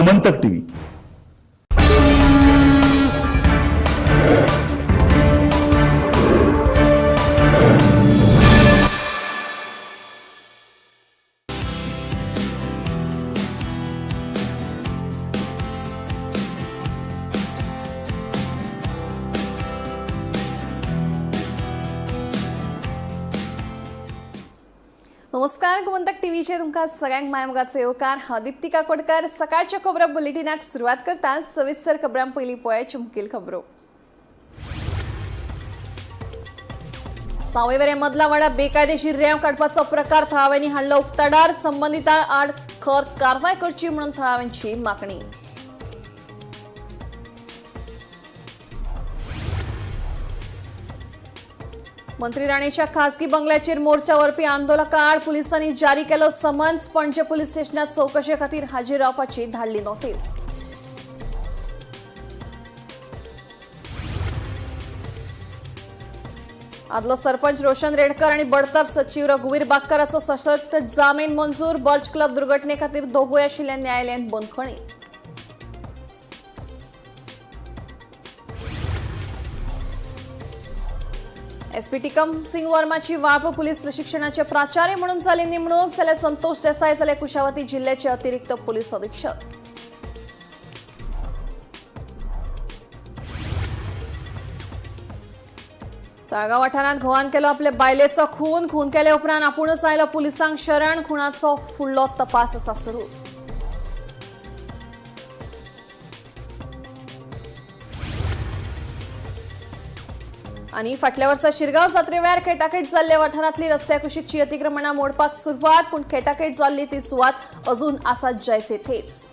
Gomantak TV. नमस्कार, गोमंतक टीव्हीचे तुमकां सगळ्यांक मायमोगाचो येवकार. हांव दीप्ती काकोडकर. सकाळच्या खबरां बुलेटिनाक सुरवात करता. सविस्तर खबरां पयलीं पळयाची मुखेल खबरो. सावयवेरें मदलावाडा बेकायदेशीर रेंव काडपाचो प्रकार थळाव्यांनी हाडलो उक्ताडार. संबंदितां आड खर कारवाय करची म्हणून थळाव्यांची मागणी. मंत्री राणेच्या खासगी बंगल्याचेर मोर्चा व्हरपी आंदोलकां आड पुलिसांनी जारी केलो समन्स. पणजे पुलीस स्टेशनात चवकशे खातीर हाजीर रावपाची धाडली नोटीस. आदलो सरपंच रोशन रेडकर आणि बडतर्फ सचिव रघुवीर बागकाराचो सशर्त जामीन मंजूर. बर्च क्लब दुर्घटने खातीर दोगूय आशिल्ल्या न्यायालयान बंदखणी. एसपी टिकम सिंग वर्माची वाळप पोलीस प्रशिक्षणाचे प्राचार्य म्हणून झाली नेमणूक. जाल्यार संतोष देसाई जाले कुशावती जिल्ह्याचे अतिरिक्त पोलीस अधीक्षक. साळगांव वाठारांत घोवान केलो आपल्या बायलेचो खून. खून केल्या उपरांत आपूणच आयलो पुलिसांक शरण. खुणाचो फुडलो तपास आसा सुरू. आणि फाटल्या वर्सा शिरगांव जात्रे वेळार खेटाखेट जाल्ल्या वाठारांतली रस्त्या कुशीकची अतिक्रमणां मोडपाक सुरवात, पूण खेटाखेट जाल्ली ती सुवात अजून आसा जैसे थेच.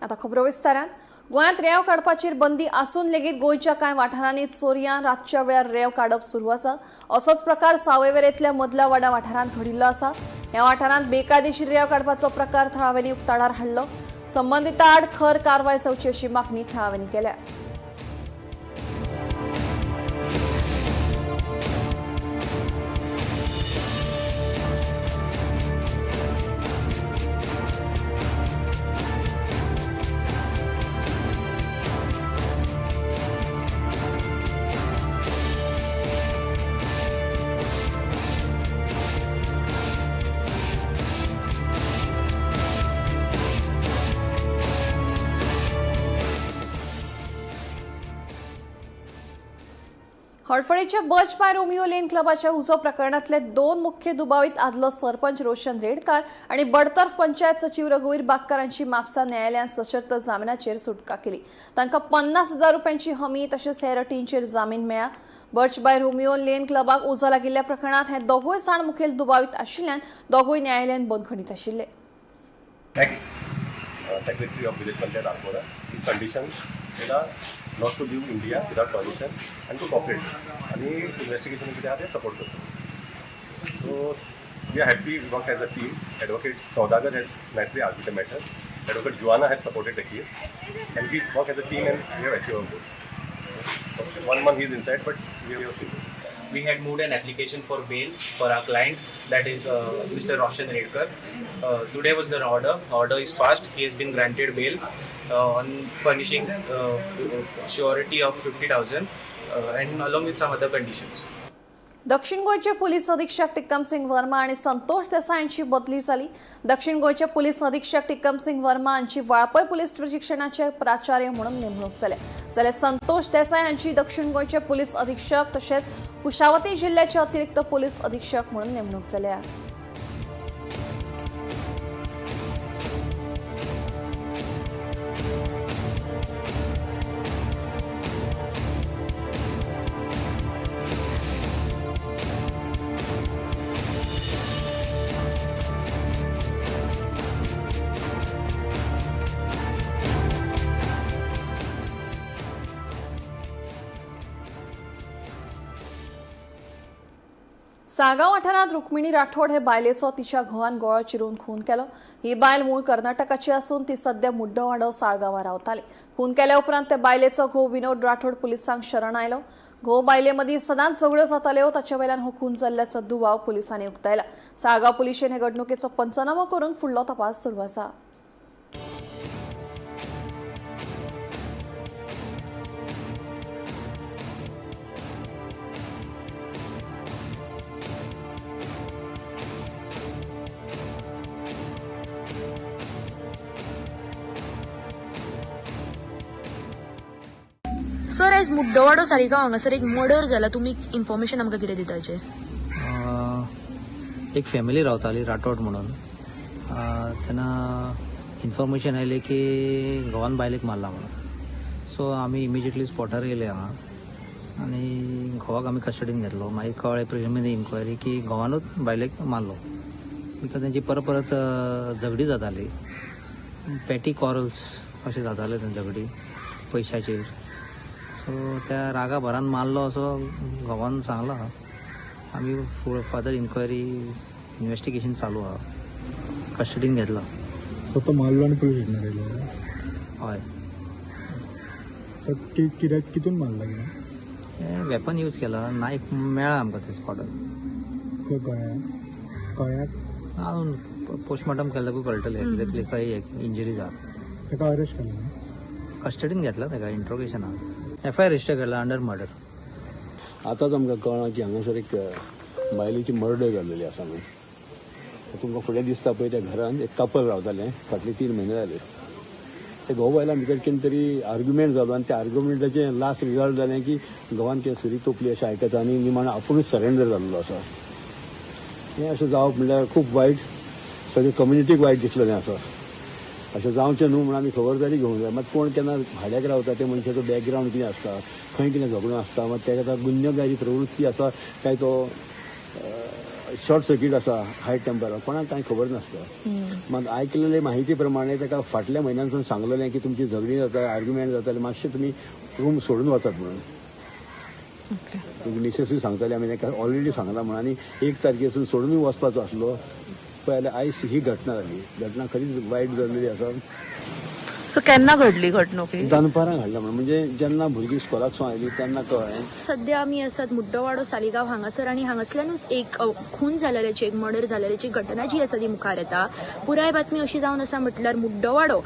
आता खबरो विस्तारान. गोंयांत रेंव काडपाचेर बंदी आसून लेगीत गोंयच्या कांय वाठारांनी चोरयां रातच्या वेळार रेंव काडप सुरू आसा. असोच प्रकार सावयवेरेंतल्या मदलावाडा वाठारांत घडिल्लो आसा. ह्या वाठारांत बेकायदेशीर रेंव काडपाचो प्रकार थळाव्यांनी उक्ताडार हाडलो. संबंदितां आड खर कारवाय जावची अशी मागणी थळाव्यांनी केल्या. हडफडीच्या बर्च बाय रोमियो लेन क्लबाच्या उजो प्रकरणातले दोन मुख्य दुबावीत आदलो सरपंच रोशन रेडकार आणि बडतर्फ पंचायत सचिव रघुवीर बागकार हांची म्हापसा न्यायालयान सशर्त जामिनाचेर सुटका केली. तांकां 50,000 रुपयांची हमी तशेंच हेर अटींचेर जामीन मेळ्ळा. बर्च बाय रोमियो लेन क्लबाक उजो लागिल्ल्या प्रकरणात हे दोगूय जाण मुखेल दुबावीत आशिल्ल्यान दोगूय न्यायालयान बंदखणीत आशिल्ले. Ex secretary of village panchayat Arpora in condition त्याला not to leave India without permission and to cooperate आणि इन्व्हेस्टिगेशन कितें आहा तें सपोर्ट करता. So we are happy, we work as a team. Advocate Saudagar has nicely argued the matter. Advocate Juana has supported the case and we work as a team and we have achieve our goals. One month he is inside, but we have seen. We had moved an application for bail for our client, that is Mr. Roshan Redkar. Today was the order. Order is passed. He has been granted bail on furnishing surety of 50,000 and along with some other conditions. दक्षिण गोंयचे police अधीक्षक टिक्कमसिंग वर्मा आणि संतोष देसाय यांची बदली झाली. दक्षिण गोंयचे police अधीक्षक टिक्कमसिंग वर्मा यांची वाळपय पोलीस प्रशिक्षणाचे प्राचार्य म्हणून नेमणूक जाल्या, जाल्यार संतोष देसाय यांची दक्षिण गोंयचे पोलीस अधीक्षक तशेंच कुशावती जिल्ह्याचे अतिरिक्त पोलीस अधीक्षक म्हणून नेमणूक जाल्या. साळगांव वाठारांत रुक्मिणी राठोड हे बायलेचो तिच्या घोवान गळो चिरून खून केलो. ही बायल मूळ कर्नाटकाची आसून ती सध्या मुड्डवाडो साळगांवां रावताली. खून केल्या उपरांत ते बायलेचो घोव विनोद राठोड पुलिसांक शरण आयलो. घोव बायले मदीं सदांच झगड्यो जाताल्यो, ताचे वयल्यान हो खून जाल्ल्याचो दुबाव पुलिसांनी उक्तायला. साळगांव पुलिशेन हे घडणुकेचो पंचनामो करून फुडलो तपास सुरू आसा. सर, आयज मुड्डोवाडो सालिगांव हांगासर एक मर्डर जाला. तुमी इन्फॉर्मेशन आमकां कितें दिता हाचेर? एक फॅमिली रावताली राठोड म्हणून. तेन्ना इन्फॉर्मेशन आयलें की घोवान बायलेक मारला म्हणून. सो आमी इमिजिएटली स्पॉटार गेले हांगा आनी घोवाक आमी कस्टडीन घेतलो. मागीर कळ्ळें प्रिलिमिनरी इन्क्वायरी की घोवानूच बायलेक मारलो, बिकॉज तेंची परत परत झगडी जाताली, पेटी कॉरल्स अशें जाताले तेंचे झगडी पयशाचेर. सो त्या रागा भरान मारलो असो घोवान सांगला. आमी फर्दर इन्क्वायरी इन्वेस्टिगेशन चालू आहा, कस्टडीन घेतला. सो तो मारलो आनी पुलीस स्टेशनार येयलो? हय. सो ती कित्याक कितून मारला कितें? हें वेपन यूज केला, नायफ मेळ्ळा आमकां ते स्पॉटार. खंय गळ्याक गळ्याक? अजून पोस्टमॉर्टम केल्याकूय कळटलें एक्झॅक्टली खंय इंजरी जाता. ताका अरेस्ट केला न्हू? कस्टडीन घेतला ताका, इंट्रोगेशनाक. एफ I register केला अंडर मर्डर. आतांच आमकां कळ्ळां की हांगासर एक बायलेची मर्डर जाल्लेली आसा म्हणून. तुमकां फुडें दिसता पळय त्या घरान एक कपल रावतालें, फाटले 3 म्हयने जाले. ते घोव बायलां भितर कितें तरी आर्ग्युमेंट जालो आनी त्या आर्ग्युमेंटाचें लास्ट रिजल्ट जालें की घोवान कितें सुरी तोपली अशें आयकता आनी निमाणो आपुणूच सरेंडर जाल्लो आसा. हें अशें जावप म्हणल्यार खूब वायट, सगळे कम्युनिटीक वायट दिसलेलें आसा. अशें जावचें न्हू म्हूण आमी खबरदारी घेवंक जाय. मात कोण केन्ना भाड्याक रावता ते मनशाचो बॅकग्रावंड कितें आसता, खंय कितें झगडो आसता, मात तेका आतां गुन्यांवकारी प्रवृत्ती आसा काय तो शॉर्ट सर्कीट आसा, हाय टेंपर, कोणाक कांय खबर नासता. मात आयकलेले माहिती प्रमाणे ताका फाटल्या म्हयन्यानसून सांगलेलें की तुमची झगडीं जाता, आर्ग्युमेंट जाताले, मातशें तुमी रूम सोडून वचात म्हणून. तुमची मिसेसूय सांगताली आमी ताका ऑलरेडी सांगलां म्हणून, आनी 1 तारखेसून सोडूनय वचपाचो आसलो. पळय जाल्यार आयज ही घटना जाली. घटना खरीच वायट जाल्लेली आसा. सो केन्ना घडली घडणूक ही? दनपारां घडला म्हणून, म्हणजे जेन्ना भुरगीं स्कुलाक आयली तेन्ना कळ्ळें. सध्या आमी आसात मुड्डोवाडो सालिगांव हांगासर आनी हांगासल्यानूच एक खून जाल्ल्याची, एक मर्डर जाल्ल्याची घटना जी आसा ती मुखार येता. पुराय बातमी अशी जावन आसा म्हटल्यार मुड्डोवाडो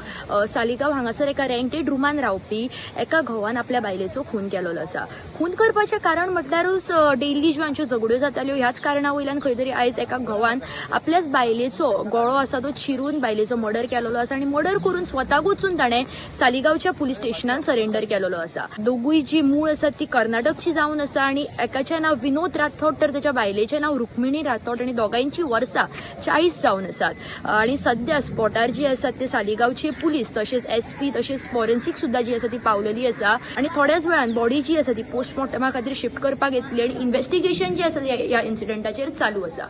सालिगांव हांगासर एका रेंटेड रुमान रावपी एका घोवान आपल्या बायलेचो खून केलेलो आसा. खून करपाचें कारण म्हटल्यारूच डेली ज्यो हांच्यो झगड्यो जाताल्यो ह्याच कारणा वयल्यान खंय तरी आयज एका घोवान आपल्याच बायलेचो गळो आसा तो चिरून बायलेचो मर्डर केलेलो आसा आनी मर्डर करून स्वताक वचून ताणें सालिगांवच्या पुलीस स्टेशनान सरेंडर केलेलो आसा. दोगूय जी मूळ आसात ती कर्नाटकची जावन आसा आनी एकाचें नांव विनोद राठोड तर ताच्या बायलेचें नांव रुक्मिणी राठोड आनी दोगांयची वर्सां 40 जावन आसात. आनी सद्या स्पॉटार जी आसात ते सालिगांवचे पुलीस तशेंच एसपी तशेंच फॉरेन्सीक सुद्दां जी आसा ती पावलेली आसा आनी थोड्याच वेळान बॉडी जी आसा ती पोस्टमॉर्टमा खातीर शिफ्ट करपाक येतली आनी इन्व्हेस्टिगेशन जी आसा ह्या इन्सिडंटाचेर चालू आसा.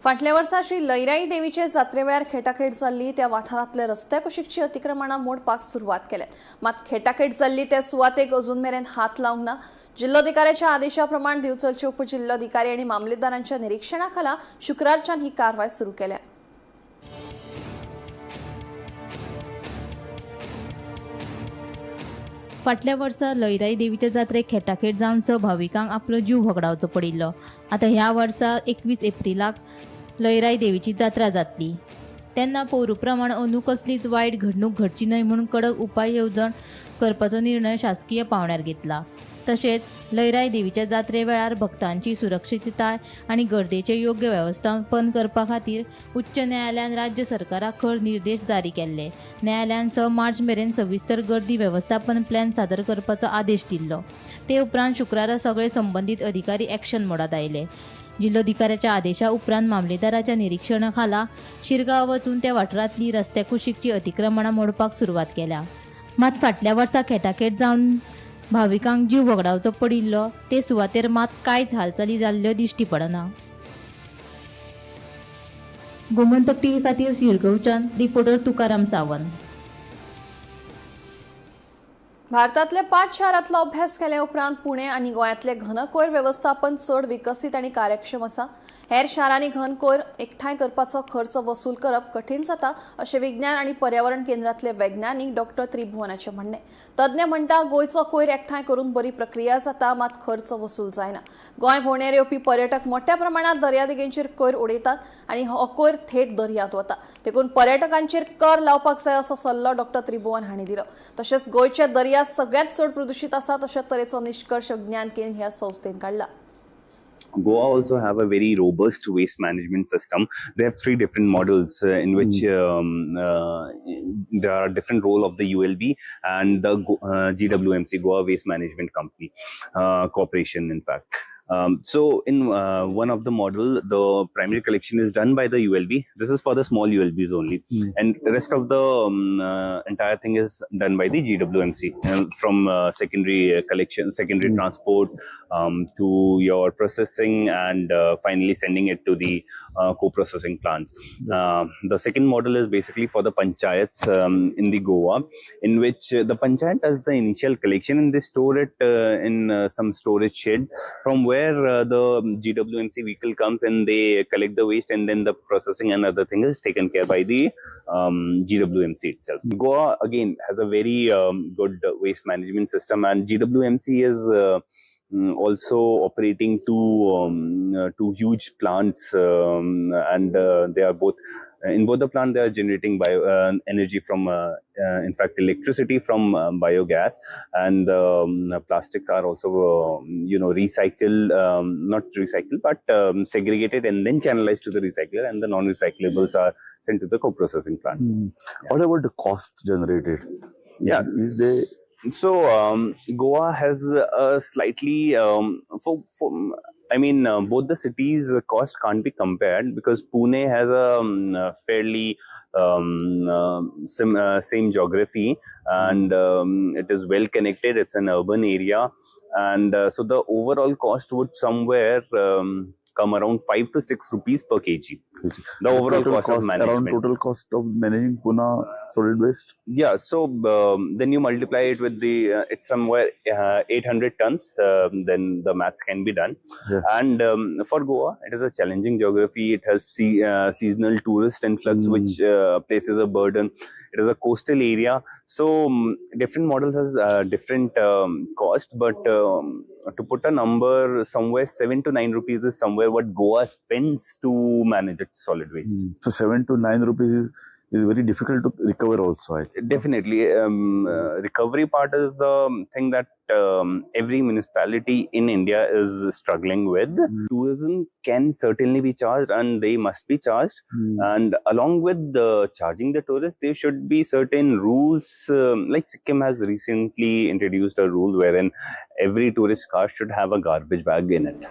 फाटल्या वर्सा श्री लैराई देवीचे जात्रे वेळार खेटाखेट जाल्ली त्या वाठारांतले रस्त्या कुशीकची अतिक्रमणां मोडपाक सुरवात केल्या. मात खेटाखेट जाल्ली त्या सुवातेक अजून मेरेन हात लावंक ना. जिल्लोधिकाऱ्याच्या आदेशा प्रमाण दिवचलचे उपजिल्लोधिकारी आनी मामलेदारांच्या निरीक्षणाखाला शुक्रारच्यान ही कारवाय सुरू केल्या. फाटल्या वर्सा लयराई देवीच्या जात्रेक खेटाखेट जावन 6 भाविकांक आपलो जीव होगडावचो पडिल्लो. आतां ह्या वर्सा 21 एप्रिलाक लयराई देवीची जात्रा जातली तेन्ना पोरू प्रमाण अंदू कसलीच वायट घडणूक घडची न्हय म्हूण कडक उपाय येवजण करपाचो निर्णय शासकीय पांवड्यार घेतला. तशेंच लयराई देवीच्या जात्रे वेळार भक्तांची सुरक्षितताय आनी गर्देचें योग्य वेवस्थापन करपा खातीर उच्च न्यायालयान राज्य सरकाराक खर निर्देश जारी केल्ले. न्यायालयान 6 मार्च मेरेन सविस्तर गर्दी वेवस्थापन प्लॅन सादर करपाचो आदेश दिल्लो. ते उपरांत शुक्रारा सगळे संबंदीत अधिकारी एक्शन मोडांत आयले. जिल्लोधिकाऱ्याच्या आदेशा उपरांत मामलेदाराच्या निरीक्षणा खाला शिरगांव वचून त्या वाठारांतली रस्त्या कुशीकची अतिक्रमणां मोडपाक सुरवात केल्या. मात फाटल्या वर्सा खेटाखेट जावन भाविकांक जीव वगडावचो पडिल्लो ते सुवातेर मात कांयच हालचाली जाल्ल्यो दिश्टी पडना. गोमंतक टीव्ही खातीर शिरगांवच्यान रिपोर्टर तुकाराम सावंत. भारतांतल्या 5 शारांतलो अभ्यास केल्या उपरांत पुणे आनी गोंयांतले घनकोयर वेवस्थापन चड विकसीत आनी कार्यक्षम आसा. हेर शारांनी घनकोयर एकठांय करपाचो खर्च वसूल करप कठीण जाता अशें विज्ञान आनी पर्यावरण केंद्रांतले वैज्ञानीक डॉक्टर त्रिभुवनाचें म्हणणें. तज्ञ म्हणटा गोंयचो कोयर एकठांय करून बरी प्रक्रिया जाता, मात खर्च वसूल जायना. गोंय भोंवडेर येवपी पर्यटक मोठ्या प्रमाणात दर्यादेगेंचेर कोयर उडयतात आनी हो कोयर थेट दर्यांत वता, देखून पर्यटकांचेर कर लावपाक जाय असो सल्लो डॉक्टर त्रिभुवन हांणी दिलो. तशेंच गोंयचे दर्या सगळ्यात चड प्रदूषित आसा अशा तरेचो निष्कर्ष विज्ञान केंद्र ह्या संस्थेन काडला. Goa also have a very robust waste management system. They have 3 different models in which there are different role of the ULB and the GWMC, Goa Waste Management Company Corporation, in fact. So in one of the model, the primary collection is done by the ULB. This is for the small ULBs only. And the rest of the entire thing is done by the GWMC, from secondary collection, secondary transport to your processing and finally sending it to the co-processing plants. The second model is basically for the panchayats in the Goa, in which the panchayat does the initial collection and they store it in some storage shed, from where the GWMC vehicle comes and they collect the waste, and then the processing and other thing is taken care by the GWMC itself. Goa again has a very good waste management system, and GWMC is also operating two huge plants, and they are both in both the plant they are generating bio energy from in fact electricity from biogas, and plastics are also recycled, not recycled but segregated and then channelized to the recycler, and the non-recyclables are sent to the co-processing plant. What about the cost generated? Yeah, is there? So Goa has a slightly both the cities' cost can't be compared because Pune has a fairly same geography, and it is well connected. It's an urban area, and so the overall cost would somewhere come around 5 to 6 rupees per kg. The overall cost of management. Around total cost of managing Pune solid waste? Yeah, so then you multiply it with the, it's somewhere 800 tons, then the maths can be done. Yeah. And for Goa, it is a challenging geography. It has seasonal tourist influx, which places a burden. It is a coastal area. So different models has different cost, but to put a number, somewhere 7 to 9 rupees is somewhere what Goa spends to manage its solid waste. So 7 to 9 rupees is very difficult to recover also, I think. Definitely. Recovery part is the thing that every municipality in India is struggling with. Tourism can certainly be charged, and they must be charged. And along with the charging the tourists, there should be certain rules. Like Sikkim has recently introduced a rule wherein every tourist car should have a garbage bag in it.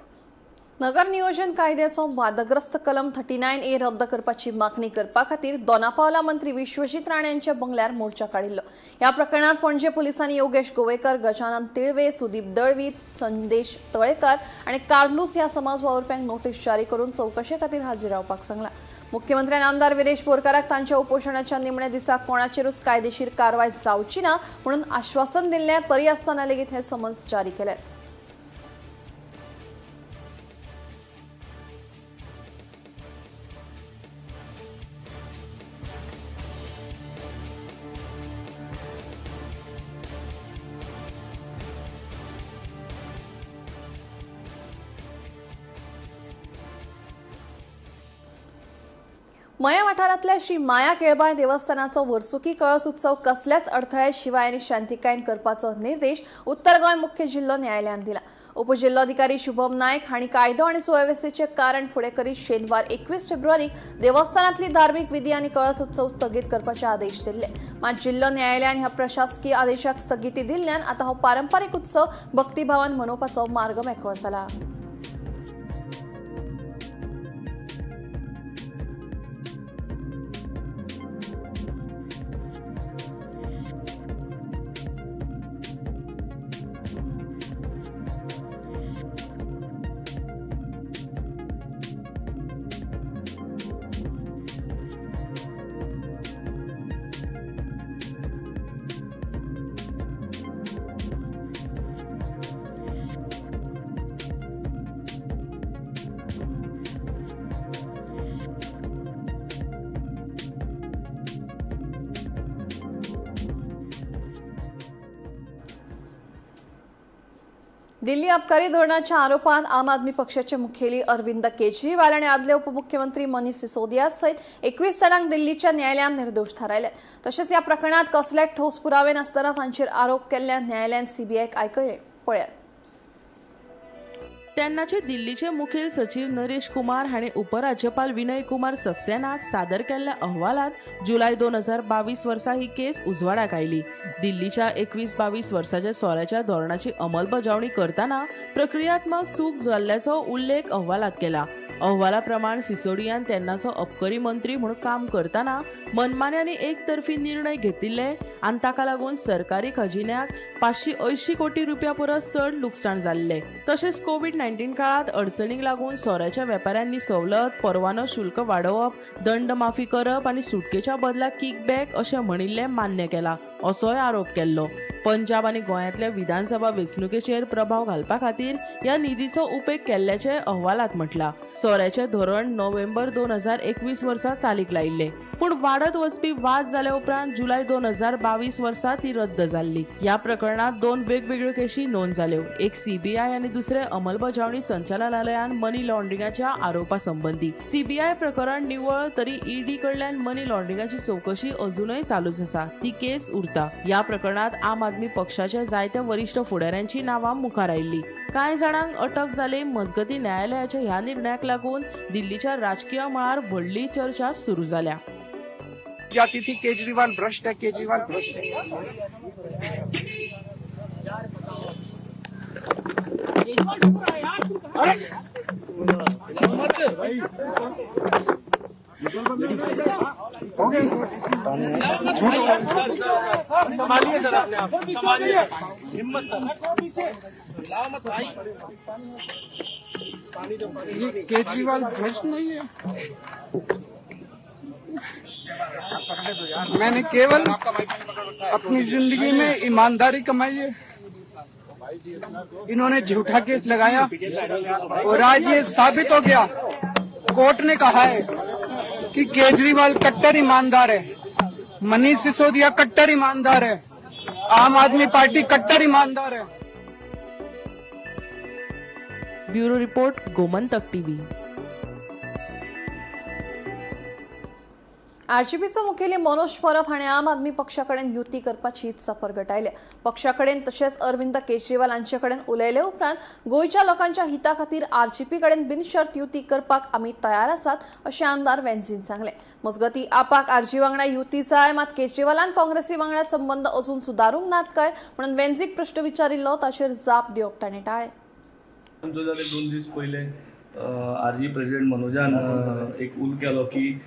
नगर नियोजन कायद्याचो वादग्रस्त कलम 39A रद्द करपाची मागणी करपा खातीर दोनापावला मंत्री विश्वजीत राणे यांच्या बंगल्यार मोर्चा काडिल्लो. ह्या प्रकरणात पणजे पोलिसांनी योगेश गोवेकर, गजानन तिळवे, सुदीप दळवी, संदेश तळेकर आनी कार्लूस ह्या समाज वावुरप्यांक नोटीस जारी करून चवकशे खातीर हाजीर रावपाक सांगला. मुख्यमंत्र्यान आमदार विरेश बोरकाराक तांच्या उपोशणाच्या निमण्या दिसा कोणाचेरूच कायदेशीर कारवाय जावची ना म्हणून आश्वासन दिल्लें, तरी आसतना लेगीत हे समन्स जारी केले. मया वाठारांतल्या श्री माया केळबाय देवस्थानाचो वर्सुकी कळस उत्सव कसल्याच अडथळ्याशिवाय आनी शांतिकायेन करपाचो निर्देश उत्तर गोंय मुख्य जिल्लो न्यायालयान दिला. उपजिल्लोधिकारी शुभम नायक हांणी कायदो आनी सुवेवस्थेचें कारण फुडें करीत शेनवार 21 फेब्रुवारीक देवस्थानांतली धार्मीक विधी आनी कळस उत्सव स्थगीत करपाचे आदेश दिल्ले. मात जिल्लो न्यायालयान ह्या प्रशासकीय आदेशाक स्थगिती दिल्ल्यान आतां हो पारंपारीक उत्सव भक्तिभावान मनोवपाचो मार्ग मेकळो जाला. दिल्ली अबकारी धोरणाच्या आरोपात आम आदमी पक्षाचे मुखेली अरविंद केजरीवाल आणि आदले उपमुख्यमंत्री मनीष सिसोदिया सहित 21 जाणांक दिल्लीच्या न्यायालयान निर्दोष थारायले. तसेच या प्रकरणात कसले ठोस पुरावे नासतना तांचेर आरोप केल्ल्यान न्यायालयान सीबीआयक आयकयले. पळयात. तेन्नाचे दिल्लीचे मुखेल सचीव नरेश कुमार हांणी उपराज्यपाल विनय कुमार सक्सेनाक सादर केल्ल्या अहवालात जुलय 2022 वर्सा ही केस उजवाडाक आयली. दिल्लीच्या 21-22 वर्साच्या सोऱ्याच्या धोरणाची अंमलबजावणी करतना प्रक्रियात्मक चूक जाल्ल्याचो उल्लेख अहवालात केला. अहवाला प्रमाण सिसोडियान तेन्नाचो अबकारी मंत्री म्हूण काम करतना मनमान्यांनी एकतर्फी निर्णय घेतिल्ले आनी ताका लागून सरकारी खजिन्याक 580 कोटी रुपया परस चड लुकसाण जाल्लें. तशेंच कोवीड-19 काळांत अडचणीक लागून सोऱ्याच्या वेपाऱ्यांनी सवलत, परवानो शुल्क वाडोवप, दंड माफी करप आनी सुटकेच्या बदला किकबॅक अशें म्हणिल्लें मान्य केलां असोय आरोप केल्लो. पंजाब आनी गोंयांतल्या विधानसभा वेंचणुकेचेर प्रभाव घालपा खातीर ह्या निधीचो उपेग केल्ल्याचें अहवालांत म्हटलां. सोऱ्याचें धोरण नोव्हेंबर 2021 वर्सा चालीक लायिल्लें, पूण वाडत वचपी वाद जाल्या उपरांत जुलय 2022 वर्सा ती रद्द जाल्ली. ह्या प्रकरणांत 2 वेगवेगळ्यो केशी नोंद जाल्यो, एक सीबीआय आनी दुसरें अंमलबजावणी संचालनालयान मनी लॉन्ड्रिंगाच्या आरोपा संबंदी. सीबीआय प्रकरण निवळ तरी ईडी कडल्यान मनी लॉन्ड्रिंगाची चवकशी अजूनय चालूच आसा, ती केस उरता. ह्या प्रकरणांत आम आदमी पक्षाच्या जायत्या वरिश्ठ फुडाऱ्यांची नांवां मुखार आयिल्ली. कांय जाणांक अटक जाली. मजगती न्यायालयाच्या ह्या निर्णयाक लागून दिल्लीच्या राजकीय मळार व्हडली चर्चा सुरू जाल्या. जाती थी केजरीवाल भ्रष्ट है, केजरीवाल भ्रष्ट है. संभालिए सर अपने आप, संभालिए, हिम्मत सर, ये केजरीवाल भ्रष्ट नहीं है। मैंने केवल अपनी जिंदगी में ईमानदारी कमाई है। इन्होंने झूठा केस लगाया और आज ये साबित हो गया। कोर्ट ने कहा है कि केजरीवाल कट्टर ईमानदार है, मनीष सिसोदिया कट्टर ईमानदार है, आम आदमी पार्टी कट्टर ईमानदार है। Bureau report, Gomantak TV. आरजीपीचो मुखेली मनोज परब हाणें आम आदमी पक्षा कडेन युती करपाची इत्सा परगटायल्या. पक्षा कडेन तशेंच अरविंद केजरीवाल हांचे कडेन उलयले उपरांत गोंयच्या लोकांच्या हिता खातीर आरजीपी कडेन बिनशर्त युती करपाक आमी तयार आसात अशें आमदार वेन्झीन सांगलें. मजगतीं आपाक आरजी वांगडा युती जाय, मात केजरीवालान काँग्रेसी वांगडा संबंद अजून सुदारूंक नात काय म्हणून वेन्झीक प्रश्न विचारिल्लो ताचेर जाप दिवप ताणें टाळ्ळें. आमचो जाले 2 दीस पयले आरजी प्रेसिडेंट मनोजान एक उल केलो की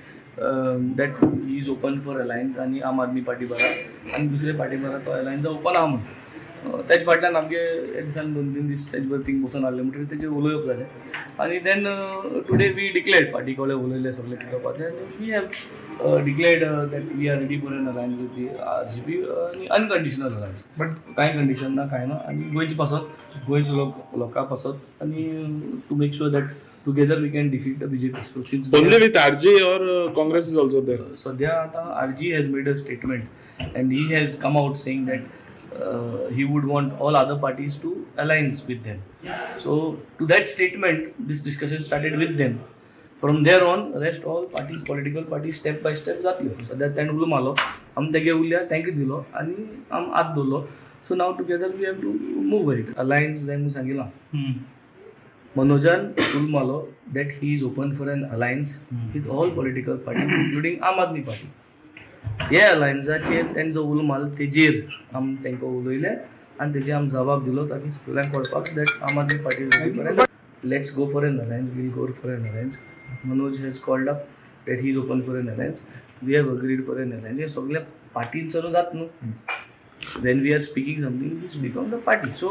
that he is open for alliance आनी आम आदमी पार्टी बरा आनी दुसरे पार्टी बरा तो अलायन्सा ओपन आहा म्हणून. तेज फाटल्यान आमगे ह्या दिसान 2-3 दीस तेज बरोबर थिंग बसून आहले म्हणटकीर तेजेर उलोवप जालें आनी then today we declared party कडेन उलयले सगळे कितें जावपाचें आनी we have declared that we are ready for an alliance with the RGP आनी अनकंडिशनल अलायन्स, बट कांय कंडिशन ना कांय ना आनी गोंयचे पासत, गोंयचो लोकां पासत आनी to make sure that together we can defeat the BJP. So since only with RG or Congress is also there? सध्या आता RG has made a statement and he has come out saying that he would want all other parties to alliance with them. So to that statement, this discussion started with them. From there on, rest all parties, political parties, step by step जातल्यो. सध्या ताणें उलो मारलो, आमी तेगे उरल्या, तांकां दिलो आनी आम आत दवरलो. So now together we have to move ahead. Alliance जाय म्हणून सांगिलां. मनोजान उलो मारलो that he is open for an alliance with all political parties including Aam Aadmi Party. हे अलायन्साचेर तेणें जो उलो मारलो तेजेर आमी तांकां उलयले आनी तेजेर आमी जबाब दिलो ताकी सगळ्यांक कळपाक that Aam Aadmi Party is ready for an let's go for an alliance, we'll go for an alliance. Manoj has called up that he is open for an alliance. We have agreed for an alliance. हे सगळ्या पार्टींचो जात न्हू. When we are speaking something, we speak on the party. So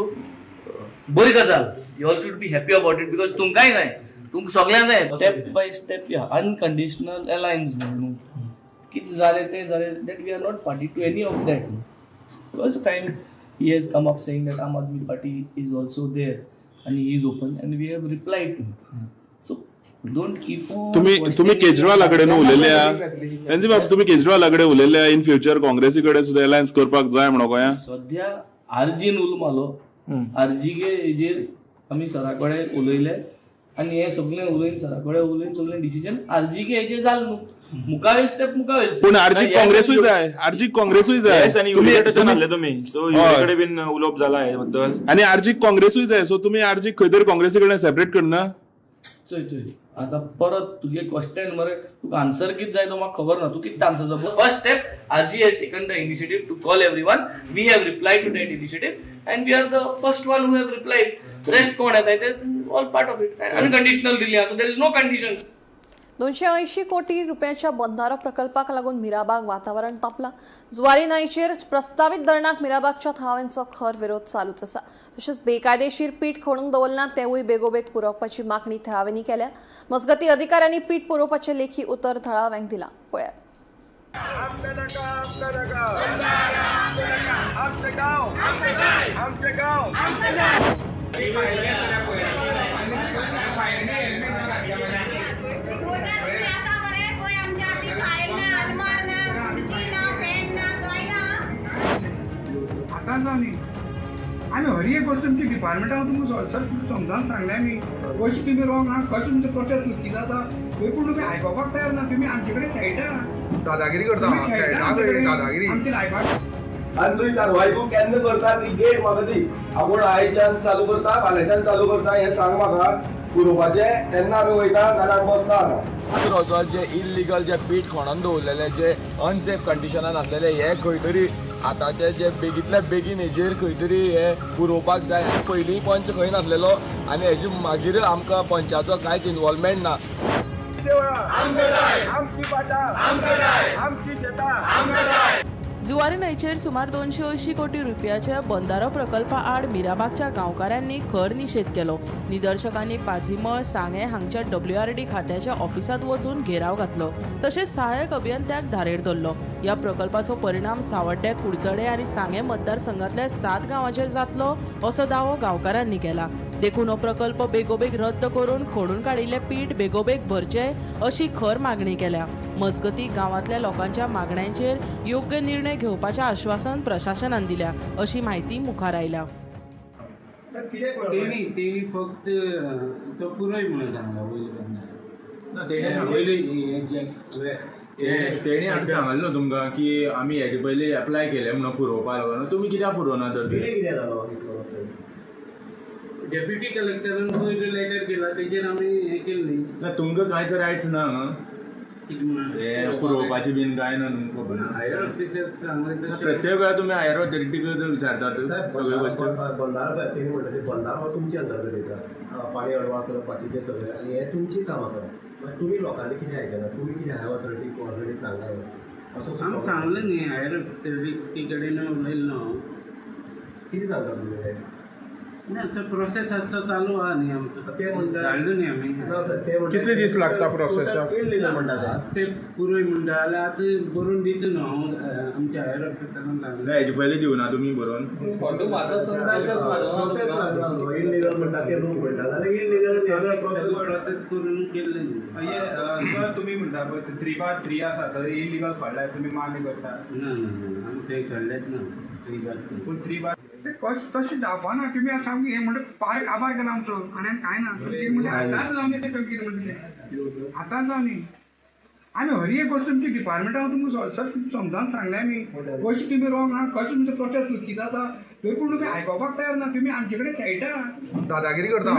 बरी गजाल, you all should be happy about it because तुमकांय जाय, तुमकां सगळ्यांक जाय. स्टेप बाय स्टेप या अनकंडिशनल अलायन्स म्हणून कितें जालें तें जालें, that we are not party to any of that. First time he has come up saying that Aam Aadmi Party is also there and he is open and we have replied to him. So don't keep on तुम्ही केजरीवाला कडेन उलयल्या NG बाब, तुम्ही केजरीवाला कडेन उलयल्या in future काँग्रेसी कडेन सुद्दां alliance करपाक जाय म्हणून गोंया? सध्या आरजीन उलो मारलो आरजीके हेजेर आमी सरा कडेन उलयले आनी हें सगळें उलयन, सरा कडेन उलयन सगळें डिसिजन आरजीके हेजेर जालें न्हू. मुखावेल स्टेप मुखावेल. पूण आरजी काँग्रेसूय जाय, आरजी काँग्रेसूय जाय. Yes, आनी युनिटाच्यान हाडले तुमी, सो युनिटा कडेन बीन उलोवप जाला हे बद्दल. आनी आरजी काँग्रेसूय जाय, सो तुमी आरजी खंय तरी काँग्रेसी कडेन सेपरेट करना. चोय चोय, आतां परत तुगे क्वेश्चन मरे, तुका आन्सर कितें जाय तो म्हाका खबर ना. तूं कितें आन्सर जाय? First step, RG has taken the initiative to call everyone. We have replied to that initiative and we are the first one who have replied. Rest कोण येता ते all part of it. Unconditional दिली, so there is no condition. 280 कोटी रुपयांच्या बंधारो प्रकल्पाक लागून मिराबाग वातावरण तापलां. जुवारी न्हंयचेर प्रस्तावीत धरणाक मिराबागच्या थळाव्यांचो खर विरोध चालूच आसा. तशेंच बेकायदेशीर पीठ खणून दवरलां तेवूय बेगोबेग पुरोवपाची मागणी थळाव्यांनी केल्या. मजगती अधिकाऱ्यांनी पीठ पुरोवपाचें लेखी उतर थळाव्यांक दिलां. पळयात. आमचे गांव, आमचे गांव. आतां जावं न्ही, आमी हर एक गोश्ट तुमच्या डिपार्टमेंटान तुमकां सर समजावन सांगलें आमी, कशें तुमी रॉंग आहा, कशें तुमचो प्रोसेस चुकी जाता. पूण तुमी आयकोपाक तयार ना. तुमी आमचे कडेन खेळटा, दादागिरी करता, दादागिरी आमच्या लायफाक. आनी तुवें कारवाय तूं केन्ना करता ती डेट म्हाका दी. आपूण आयच्यान चालू करता, फाल्यांच्यान चालू करता हें सांग म्हाका. पुरोवपाचें तेन्ना आमी वयता, नाल्यार आमी बसता हांगा. वचोन जे इल्लिगल जे पीठ खणोन दवरलेले, जे अनसेफ कंडिशनान आसलेले, हे खंय तरी आतांचे जे बेगींतल्या बेगीन हेजेर खंय तरी हे पुरोवपाक जाय. पयलीं पंच खंय नासलेलो आनी हेजे मागीर आमकां पंचाचो कांयच इनवॉल्वमेंट ना. आमची वाटा, आमची शेतां. जुवारी न्हंयचेर सुमार 280 कोटी रुपयाच्या बंधारो प्रकल्पा आड मिराबागच्या गांवकारांनी खर निशेध केलो. निदर्शकांनी पाजीमळ सांगें हांगच्या WRD खात्याच्या ऑफिसांत वचून घेराव घातलो. तशेंच सहाय्यक अभियंत्याक धारेर धरलो. ह्या प्रकल्पाचो परिणाम सावड्डे, कुडचडे आनी सांगें मतदारसंघांतल्या 7 गांवांचेर जातलो असो दावो गांवकारांनी केला. देखून हो प्रकल्प बेगोबेग रद्द करून खणून काडिल्लें पीठ बेगोबेग भरचें अशी खर मागणी केल्या. मजगती गांवांतल्या लोकांच्या मागण्यांचेर योग्य निर्णय घेवपाचें आश्वासन प्रशासनान दिल्या अशी म्हायती मुखार आयल्या. तेणी फक्त तो पुरय म्हणून सांगला वयले बंधारे. तेणी आतां सांगलें न्हू तुमकां की आमी हेजे पयलीं एप्लाय केलें म्हणून पुरोवपा लागून, तुमी कित्याक पुरोवना तर? डेप्युटी कलेक्टरान पयर लेटर केला तेजेर आमी हें केलें न्ही. ना, तुमकां कांयच रायट्स ना हे पुरोवपाची बीन कांय ना तुमकां खबर ना. हायर ऑफिसर सांगलें तशें. प्रत्येक वेळा तुमी हायर ऑथॉरिटीक विचारतात सगळ्यो गोश्टी. बंधारो तेणी म्हणटा ते बंधारो तुमचे अंतर्गत येता, पाणी अडवा आसता बाकीचें सगळें, आनी हें तुमचें काम आसा. मागीर तुमी लोकांनी कितें आयकना? तुमी कितें हायर ऑथॉरिटीक ऑलरेडी सांगला असो? आमी सांगलें न्ही, हायर ऑथॉरिटी कडेन उलयलें ना हांव. कितें सांगता तुमी? ना, तो प्रोसेस आसता चालू आहा न्ही आमचो. ते म्हणटा धाडलो न्ही आमी. ना सर, ते म्हणटा कितले दीस लागता प्रोसेसाक? इल्लिगल म्हणटा ते. ते पुरय म्हणटा जाल्यार आतां बरोवन दिता न्हू हांव आमच्या हायर ऑफिसरान सांगलें. हेजे पयलीं दिवना तुमी बरोवन? प्रोसेस लागला, इल्लिगल म्हणटा ते लोक म्हणटा जाल्यार इल्लिगल सगळो प्रोसेस प्रोसेस करून केल्लें न्ही. सर, तुमी म्हणटा पळय 3/3 आसा थंय इलिगल खणलाय, तुमी मान्य करता? ना ना, आमी थंय खणलेंच ना 3/3. पूण 3/3 कशें तशें जावपा ना. तुमी आतां सामकें हें म्हणटा पार काबार केला आमचो आनी कांय ना. कितें म्हणटा आतांच जावं न्ही, तें कितें म्हणटा तें आतांच जावं न्ही. आमी हर एक गोश्ट तुमच्या डिपार्टमेंटान तुमकां सर समजावन सांगलें आमी, कशें तुमी रॉंग आहा, कशें तुमचो प्रोसेस चुकी जाता. पूण तुमी आयकोपाक तयार ना. तुमी आमचे कडेन खेळटा, दादागिरी करता,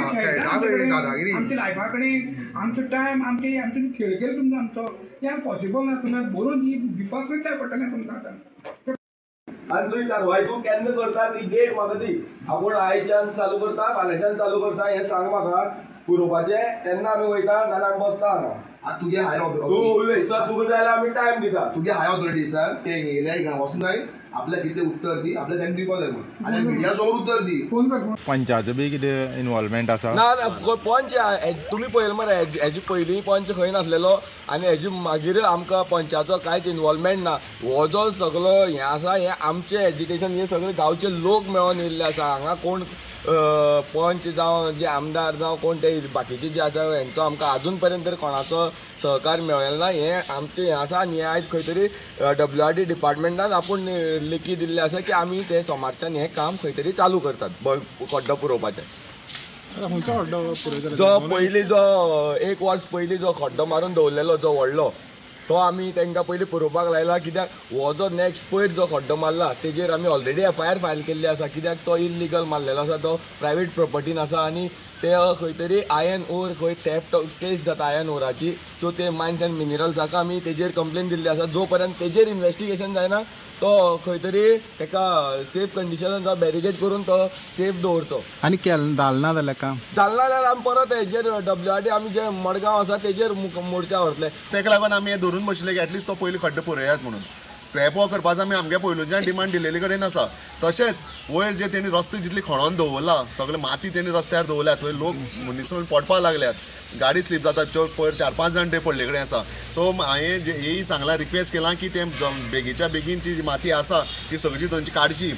दादागिरी आमच्या लायफा कडेन, आमचो टायम, आमचे आमचे खेळ केलो तुमचो आमचो. तें पॉसिबल ना. तुमी आतां बरोवन दिवपाकूच जाय पडटलें तुमकां आतां. आनी तुवें कारवाय तूं केन्ना करता ती डेट म्हाका दी. आपूण आयच्यान चालू करता, फाल्यांच्यान चालू करता हें सांग म्हाका. पुरोवपाचें तेन्ना आमी वयता, नाल्यार आमी बसता हांगा. आतां तुगे हायर तूं उलय सर, तुका जाय जाल्यार आमी टायम दिता. तुगे हायर ऑथॉरिटीसान ते येयले हिंगा वचनाय, आपल्याक कितें उत्तर दी, आपल्याक तांकां दिवपाक जाय म्हूण आनी मिडिया समोर उत्तर दी. पंचाचो बी कितें इनवॉल्वमेंट आसा? ना ना, पंच तुमी पळयलें मरे, हेजे पयलीं पंच खंय नासलेलो आनी हेजे मागीर आमकां पंचाचो कांयच इनवॉल्वमेंट ना. हो जो सगलो हें आसा हें आमचें एजिटेशन, हे सगळे गांवचे लोक मेळोन येयल्ले आसा. हांगा कोण पंच जावं जे आमदार जावं कोण ते बाकीचे जे आसा हेंचो आमकां आजून पर्यंत तरी कोणाचो सहकार मेळ्ळें ना. हें आमचें हें आसा आनी हें आयज खंय तरी WRD डिपार्टमेंटान आपूण लेखी दिल्लें आसा की आमी ते सोमारच्यान हें काम खंय तरी चालू करतात खड्डो पुरोवपाचें. जो पयलीं जो एक वर्स पयलीं जो खड्डो मारून दवरलेलो जो व्हडलो तो आमी तांकां पयलीं पुरोवपाक लायला, कित्याक हो जो नेक्स्ट पयर जो खड्डो मारला तेजेर आमी ऑलरेडी एफआयआर फायल केल्ली आसा, कित्याक तो इल्लिगल मारलेलो आसा, तो प्रायवेट प्रोपर्टीन आसा आनी ते खंय तरी आयर्न ओर खंय थेफ्ट केस जाता आयर्न ओराची. सो ते मायन्स एंड मिनरल्साक आमी तेजेर कंप्लेन दिल्ली आसा. जो पर्यंत तेजेर इन्वेस्टिगेशन जायना तो खंय तरी ताका सेफ कंडिशनान जावं बॅरिगेड करून तो सेफ दवरचो. आनी जालें ना जाल्यार काम जालें ना जाल्यार आमी परत हेजेर डब्ल्यूआरडी आमी जे मडगांव आसा तेजेर मोर्चा व्हरतले. ताका लागून आमी हें धरून बशिल्ले की एटलिस्ट तो पयलीं खड्डो पुरयात म्हणून. स्क्रॅप वॉक करपाचो आमी आमगे पयलूच्यान डिमांड दिल्लेले कडेन आसा. तशेंच वयर जे तेणी रस्ते जितली खणोन दवरला, सगळे माती तेणी रस्त्यार दवरल्या, थंय लोक निसरून पडपाक लागल्यात, गाडी स्लीप जाता, पयर 4-5 जाण ते पडले कडेन आसा. सो हांवें हेय सांगलां, रिक्वेस्ट केलां की ते बेगीच्या बेगीन जी माती आसा ती सगळी थंयची काडची.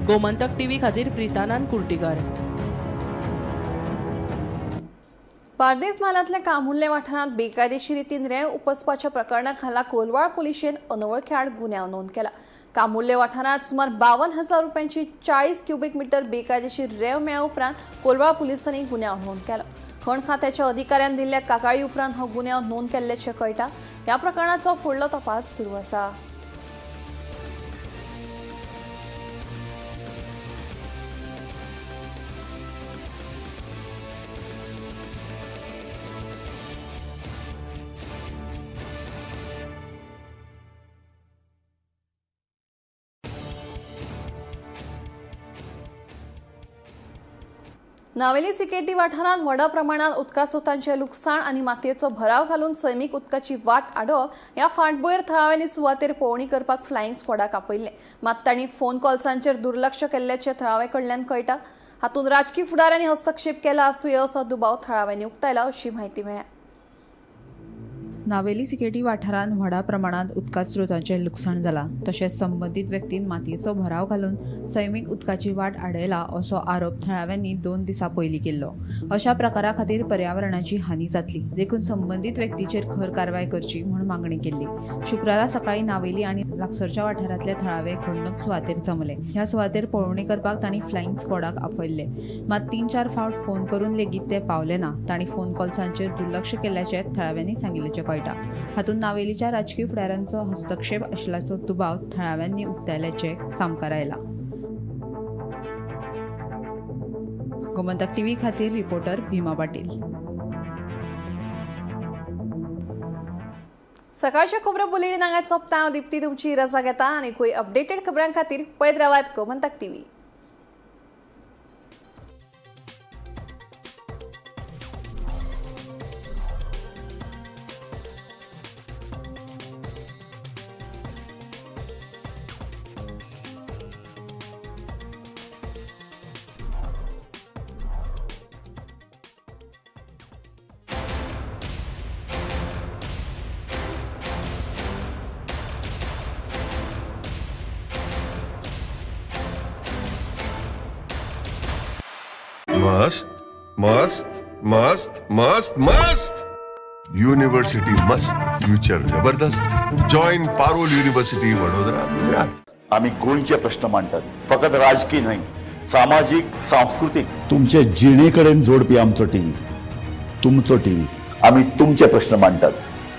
गोमंतक टीव्ही खातीर प्रितानंद कुर्टीकर. बार्देस म्हालांतल्या कामुर्ले वाठारांत बेकायदेशीर रितीन रेंव उपसपाच्या प्रकरणा खाला कोलवाळ पुलिशेन अनवळखी आड गुन्यांव नोंद केला. कामुर्ले वाठारांत सुमार 52,000 रुपयांची 40 क्युबीक मिटर बेकायदेशीर रेंव मेळ्ळ्या उपरांत कोलवाळ पुलिसांनी गुन्यांव नोंद केलो. खण खात्याच्या अधिकाऱ्यान दिल्ल्या कागाळी उपरांत हो गुन्यांव नोंद केल्ल्याचें कळटा. ह्या प्रकरणाचो फुडलो तपास सुरू आसा. नावेली सिकेटी वाठारांत व्हडा प्रमाणात उदका स्रोतांचें लुकसाण आनी मातयेचो भराव घालून सैमीक उदकाची वाट आडोवप ह्या फाटभुंयेर थळाव्यांनी सुवातेर पळोवणी करपाक फ्लायिंग स्क्वॉडाक आपयल्लें. मात तांणी फोन कॉल्सांचेर दुर्लक्ष केल्ल्याचें थळाव्या कडल्यान कळटा. हातूंत राजकी फुडाऱ्यांनी हस्तक्षेप केला आसूं ये असो दुबाव थळाव्यांनी उक्तायला अशी म्हायती मेळ्ळ्या. नावेली सिकेटी वाठारांत व्हडा प्रमाणात उदका स्रोतांचें लुकसाण जालां. तशेंच संबंदीत व्यक्तीन मातयेचो भराव घालून सैमीक उदकाची वाट आडयला असो आरोप थळाव्यांनी 2 दिसां पयलीं केल्लो. अशा प्रकारा खातीर पर्यावरणाची हानी जातली, देखून संबंदीत व्यक्तीचेर खर कारवाय करची म्हूण मागणी केल्ली. शुक्रारा सकाळीं नावेली आनी लागसरच्या वाठारांतले थळावे घडणूक सुवातेर जमले. ह्या सुवातेर पळोवणी करपाक तांणी फ्लायिंग स्क्वॉडाक आपयल्ले. मात 3-4 फावट फोन करून लेगीत ते पावले ना. तांणी फोन कॉल्सांचेर दुर्लक्ष केल्ल्याचें थळाव्यांनी सांगिल्ल्याचें कळटा. हातूंत नावेलीच्या राजकी फुडाऱ्यांचो हस्तक्षेप आशिल्ल्याचो दुबाव थळाव्यांनी उक्तायल्याचे सामकार आयला. गोमंतक टीव्ही खातीर रिपोर्टर भीमा पाटील. सकाळच्या खबरो बुलेटिन हांगा सोंपता. हांव दीप्ती तुमची रजा घेता आनी खंय अपडेटेड खबरां खातीर पळयत रावात गोमंतक टीव्ही. मस्त मस्त मस्त मस्त मस्त युनिव्हर्सिटी मस्त, फ्युचर जबरदस्त. Join Parul university, Vadodara, Gujarat. आमी गोंयचे प्रश्न मांडटात, फकत राजकी न्हय, सामाजीक, सांस्कृतीक. तुमचे जिणे कडेन जोडपी आमचो टीव्ही, तुमचो टीव्ही. आमी तुमचे प्रश्न मांडटात,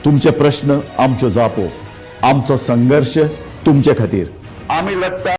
तुमचे प्रश्न आमच्यो जापो, आमचो संघर्श तुमचे खातीर. आमी लढटा.